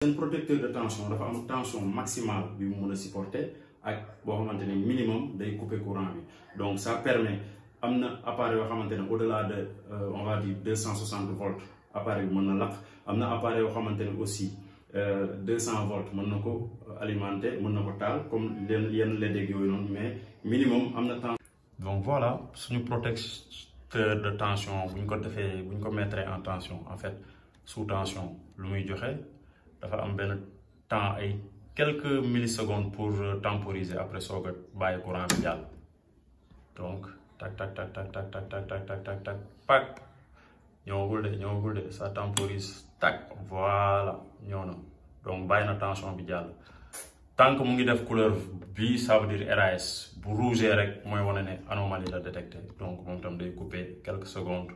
un protecteur de tension dafa am tension maximale bi mu mën a supporter ak boo xamante ne minimum day couper courant bi donc ça permet am na appareil yoo xamante ne au-delà de on va dire 260 volts appareil bi mën na lakk am na appareil yoo xamante ne aussi 200 volts mën na ko alimenter mën na ko taal comme yenn LED yooyu noonu mais minimum am na tension. Donc voilà suñu protecteur de tension bu ñu ko defee bu ñu ko mettre en tension en fait sous tension lu muy joxe dafa am benn temps ay quelques millisecondes pour temporiser après soog a bàyyi courant bi jàll donc tac tac tac tac tac tac tac tac tac tac tac pac ñëwagul de ça temporise tac voilà ñëw na donc bàyyi na tension bi jàll tant que mu ngi def couleur bi ça veut dire RAS bu rouge rek mooy wane ne anomalie la détecté donc moom tam day couper quelques secondes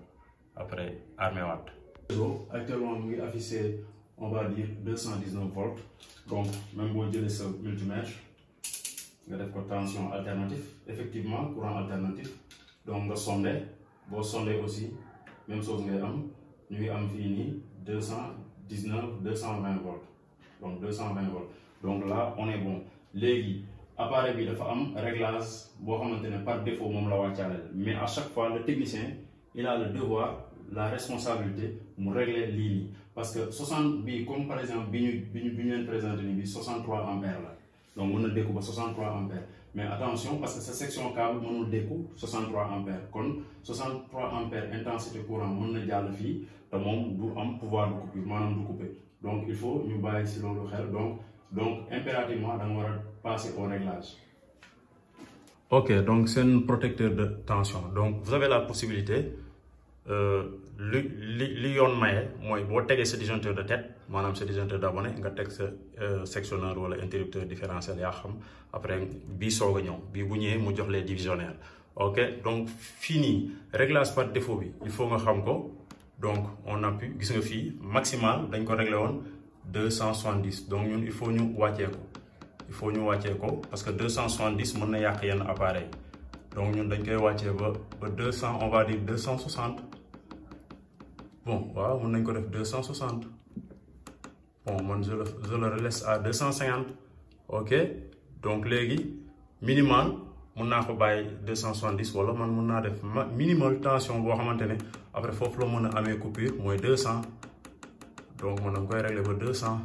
après armé waat. Actuellement mu ngi affiché on va dire 219 volts donc même boo jëlee sa multimètre nga def ko tension alternative effectivement courant alternatif donc nga sondé boo sondé aussi même chose ngay am ñu ngi am fii nii 219 220 volts donc 220 volts donc là on est bon léegi appareil bi dafa am réglage boo xamante ne par défaut moom la wàccaaleel mais à chaque fois le technicien il a le devoir la responsabilité mu régler lii nii parce que 60 bi comme par exemple bi ñu leen présenté ni bi 63 ampères la donc mën na dékku ba 63 ampères mais attention parce que sa section câble mënul dékku 63 ampères kon 63 ampères intensité courant mën na jàll fii te moom du am pouvoir de coupure maanaam du couper donc il faut ñu bàyyi si loolu xel donc impérativement da nga war a passer au réglage. Ok donc c'est un protecteur de tension donc vous avez la possibilité li yoon maye mooy boo tegee sa disjoncteur de tête maanaam sa disjoncteur d'abonné nga teg sa sectionneur wala interrupteur différentiel yaa xam après bii soog a ñëw bii bu ñëwee mu jox les divisionnaires ok donc fii nii réglage par défaut bi il faut nga xam ko donc on appuie gis nga fii maximal dañ ko réglé woon 270 donc ñun il faut ñu wàccee ko parce que 270 mën na yàq yenn appareil donc ñun dañ koy wàccee ba 200 on va dire 260 bon waaw mën nañ ko def 260 bon man je le laisse à 250 ok donc léegi minimal mën naa ko bàyyi 270 wala man mën naa def minimal tension boo xamante ne après foofu la mën a amee coupure mooy 200 donc mën na koy régler ba 200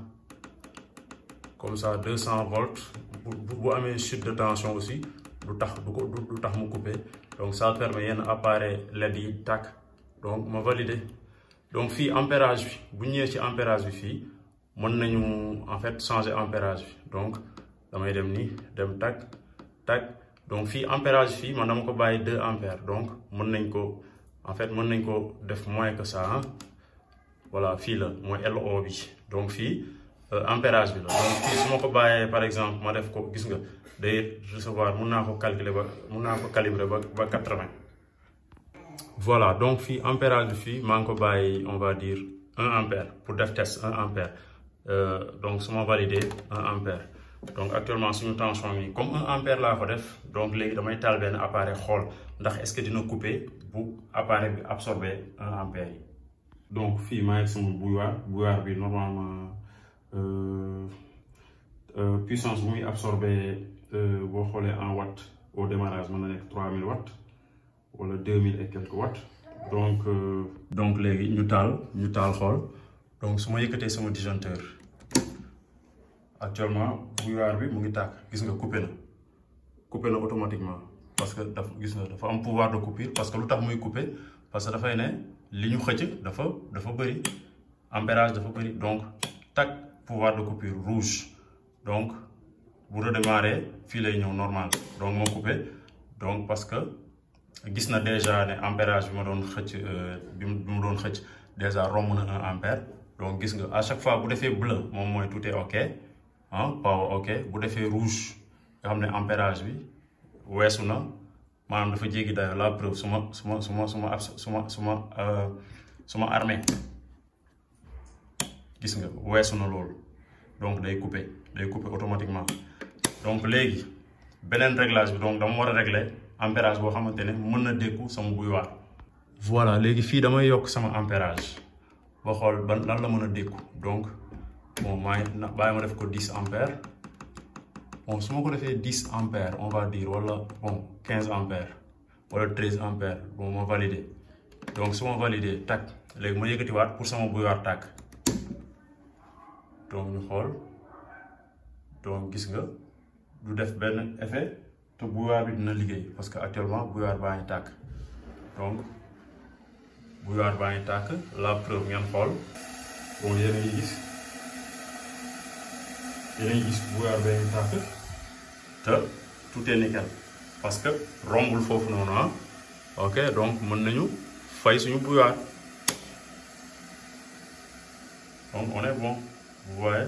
comme ça 200 volts bu amee chute de tension aussi du tax mu couper donc ça permet yenn appareil LED yi tàkk donc ma valider donc fii ampérage bi bu ñëwee ci ampérage bi fii mën nañu en fait changer ampérage bi donc damay dem nii dem tàkk donc fii ampérage fii man dama ko bàyyi 2 ampères donc mën nañ ko def moins que ça hein voilà fii la mooy LO bi donc fii ampérage bi la donc fii su ma ko bàyyee par exemple ma def ko gis nga day recevoir mun naa ko calibrer ba 80 voilà donc fii ampérage bi fii maa ngi ko bàyyi on va dire 1 ampère pour def test 1 ampère donc su ma validé 1 ampère donc actuellement suñu tension yi comme 1 ampère laa ko def donc léegi damay taal benn appareil xool ndax est-ce que dina couper bu appareil bi absorber 1 ampère yi donc fii maa ngi sama bouilloire bi normalement puissance bu muy absorber boo xoolee en watt au démarrage mën na nekk 3000 watts wala 2000 et quelques watts donc léegi ñu taal xool donc su ma yëkkatee sama disjoncteur actuellement bouilloire bi mu ngi tàkk gis nga coupé na automatiquement parce que dafa am pouvoir de coupure parce que lu tax muy couper parce que dafay ne li ñu xëcc dafa bëri ampérage dafa bëri donc tac pouvoir de coupure rouge donc bu redémarrer fii lay ñëw normal donc moo coupé donc parce que gis na déjà ne ampérage bi ma doon xëcc déjà romb na 1 ampère donc gis nga à chaque fois bu defee bleu moom mooy tout est ok power ok bu defee rouge nga xam ne ampérage bi weesu na maanaam dafa jéggi dayo la preuve suma armé gis nga weesu na loolu donc day couper automatiquement donc léegi beneen réglage bi donc dama war a régler ampérage boo xamante ne mën na dékku sama bouilloire voilà léegi fii damay yokk sama ampérage ba xool lan la mën a dékku donc bon bàyyi ma def ko 10 ampères bon su ma ko defee 10 ampères on va dire wala bon 15 ampères wala 13 ampères bon ma valider donc su ma valider tàkk léegi ma yëkkatiwaat pour sama bouilloire tàkk donc ñu xool donc gis nga du def benn effet te bouilloire bi dina liggéey parce que actuellement bouilloire baa ngi tàkk donc bouilloire baa ngi tàkk la preuve ngeen xool bon yéen a ngi gis bouilloire baa ngi tàkk te tout est nickel parce que rombul foofu noonu ah ok donc mën nañu fay suñu bouilloire donc on est bon vous voyez